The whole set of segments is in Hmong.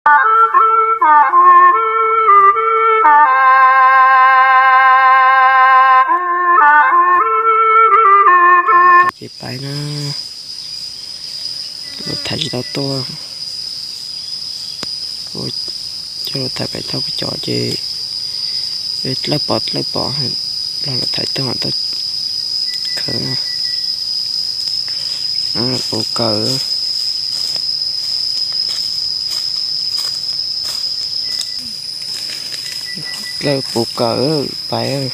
Ces pais na, los thaiv tsis tau tuaj. Coj los thaiv pem thauj cov ces dlawb pov dlawb pov, los los thaiv tuaj mam tuaj khaws. Puv kawm, dlawb puv kawm pais,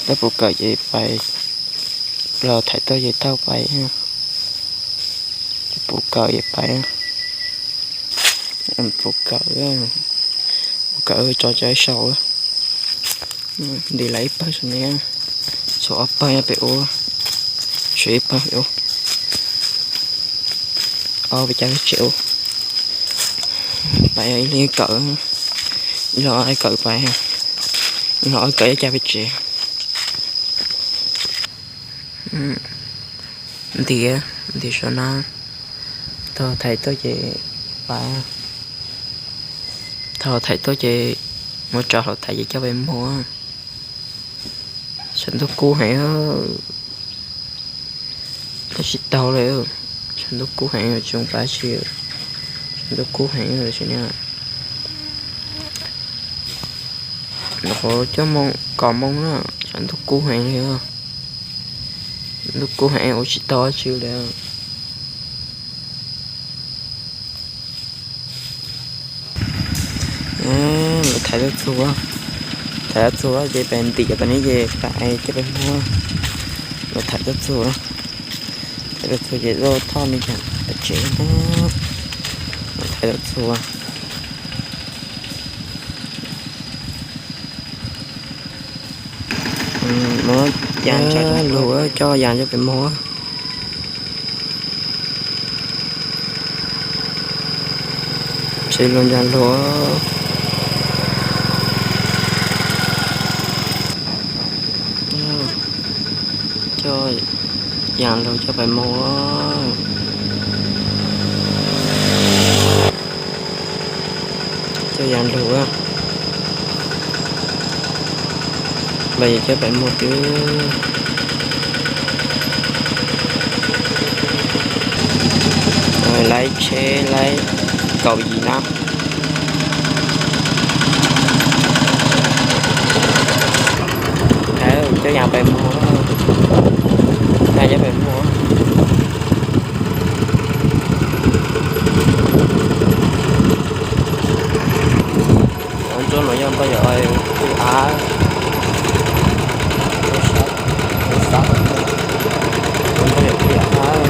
dlawb puv kawm ces pais, los thaiv tuaj ces thauj pais, puv kawm ces pais, puv kawm, puv kawm tso cov sau. Ntim lawm ib pawg saum no, tshuav ob pawg nyob pem ub, tshuav ib pawg pem ub, ob peb cav peb tsev ub. Pais ib leeg kawm, ib leeg kawm pais, ib leeg kawm ib cav peb tsev. Ntim, ntim saum no, thaum thaiv tuaj ces pais, thaum thaiv tuaj ces muab tso hauv thaiv ces coj pais muag. Tshav ntuj kub heev, tab tsis tau li. Tshav ntuj kub heev tsis zoo pab tsi, tshav ntuj kub heev tsis ne. Nyuam qhuav cuaj moos kaum moos na, tshav ntuj kub heev li. Ntuj kub heev ua tsis tau dab tsi li. Lawv thaiv tuaj txug, thaiv tuaj txug ces pais ntim cov tau ne ces pais coj pais muag. Lawv thaiv tuaj txug, thaiv tuaj txug ces lawv thauj me cas pais tsev, lawv thaiv tuaj txug. Muab yas ntsa lug, coj yas coj pem muag. Tsev lug ntsa lug. Coj yas lug coj pem muag. Coj yas lug, pais coj pem muag twb. Lawv tsheb lawv kaum yim na. Coj yas pem muag, yas coj pem muag. Ntsuab no yog npaj yog pw av, npaj yog pw av.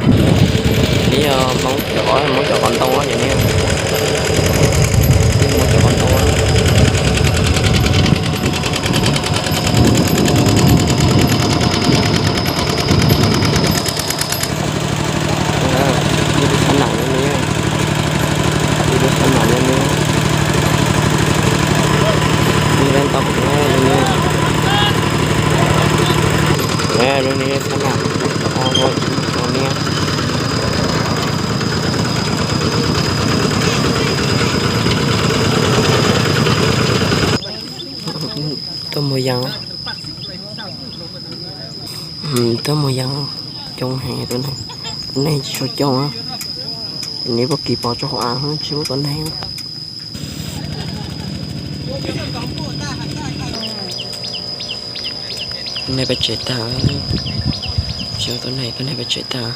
Nws yog Hmoob cov, Hmoob cov qos ntoo ces nws, Hmoob cov qos ntoo. Ib lub xab nam no, ib lub xab nam no, ib lub tau kuv no, lub no xab nam, o, niam. Tuaj muag yas, tuaj muag yas, coob heev, tuab neeg tsis tshua coob, nws pob kis pov rau hauv av tsis muaj tuab neeg. Tuab neeg peb tsev tag, tsis muaj tuab neeg, tuab neeg peb tsev tag.